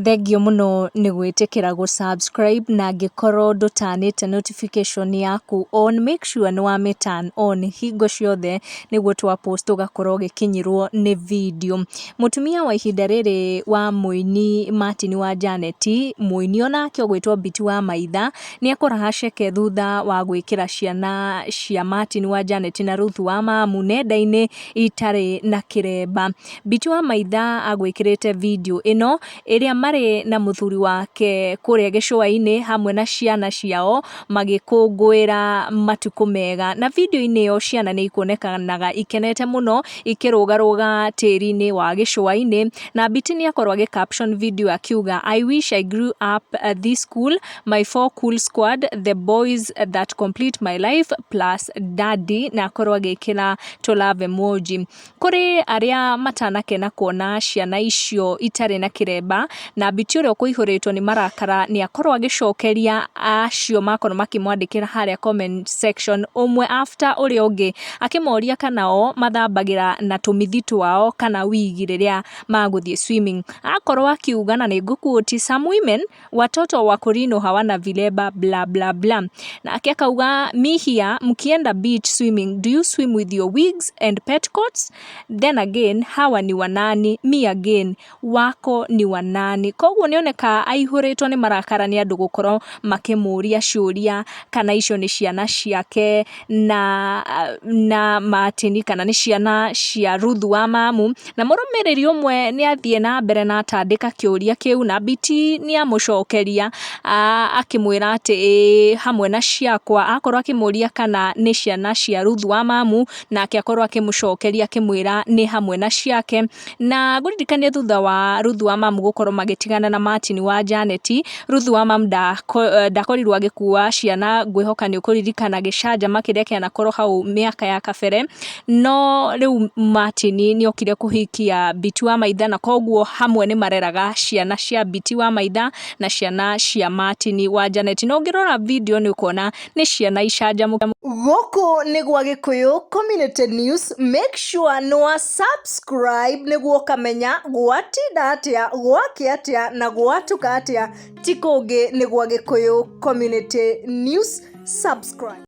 Thengiũ mũno nĩ gwĩtĩkĩra gũ subscribe, na angĩkorwo ndũtanĩte notification yaku on, make sure nĩ wamĩ turn on hingo ciothe nĩguo twa post ũgakorwo ũgĩkinyĩrwo nĩ video. Mũtumia wa ihinda rĩrĩ wa mũini Martin wa Janet, mũini onake ũgwĩtwo Biti wa Maitha, nĩ akũraha ceke thutha wa gwĩkĩra ciana cia Martin wa Janet na Ruth wa Mamu nenda-inĩ itarĩ na kĩremba. Biti wa Maitha agwĩkĩrĩte video ĩno ĩrĩa marĩ na mũthuri wake kũrĩa gĩcũa-inĩ hamwe na ciana ciao magĩkũngũĩra matukũ mega. Na video-inĩ ĩyo ciana nĩ ikuonekanaga ikenete mũno ikĩrũgarũga tĩri-inĩ wa gĩcũa-inĩ, na Biti nĩ akorwo agĩ caption video akiuga, "I wish I grew up this cool, my four cool squad, the boys that complete my life plus daddy," na akorwo agĩkĩra tũ love emoji. Kũrĩ arĩa matanakena kuona ciana icio itarĩ na kĩremba, na Biti ũrĩa ũkũihũrĩtwo nĩ marakara nĩ akorwo agĩcokeria acio makorwo makĩmwandĩkĩra harĩa comment section ũmwe after ũrĩa ũngĩ, akĩmoria kana o mathambagĩra na tũmithi twao kana wigi rĩrĩa magũthiĩ swimming. Akorwo akiuga, na nĩ ngũ-quote, "Some women, watoto wa Korino hawana vileba, bla bla bla." Nake akauga, "Me here, mkienda beach swimming, do you swim with your wigs and petticoats? Then again, hawa ni wanani? Me again, wako ni wanani?" Koguo nĩoneka aihũrĩtwo nĩ marakara nĩ andũ gũkorwo makĩmũria ciũria kana icio nĩ ciana ciake na Martin kana nĩ ciana cia Ruth wa Mamu. Na mũrũmĩrĩri ũmwe nĩ athiĩ na mbere na atandĩka kĩũria kĩu, na Biti nĩ amũcokeria akĩmwĩra atĩ ĩĩ, hamwe na ciakwa. Akorwo akĩmũria kana nĩ ciana cia Ruth wa Mamu, nake akorwo akĩmũcokeria akĩmwĩra nĩ hamwe na ciake. Na ngũririkanie, thutha wa Ruth wa Mamu gũkorwo magĩtigana na Martin wa Janet, Ruth wa Mamu ndakorirwo agĩkua ciana. Ngwĩhoka nĩ ũkũririkana gĩcanjama kĩrĩa kĩanakorwo hau mĩaka ya kabere, no rĩu Martin nĩ okire kũhikia Biti wa Maitha, na koguo hamwe nĩ mareraga ciana cia Biti wa Maitha na ciana cia Martin wa Janet. Na ũngĩrora video nĩ ũkuona nĩ ciana icanjamũku. Gũkũ nĩ gwa Gĩkũyũ Community News. Make sure nĩ wa subscribe nĩguo ũkamenya gwatinda atĩa, gwakĩa atĩa na gwatuka atĩa. Ti kũngĩ, nĩ gwa Gĩkũyũ Community News. Subscribe.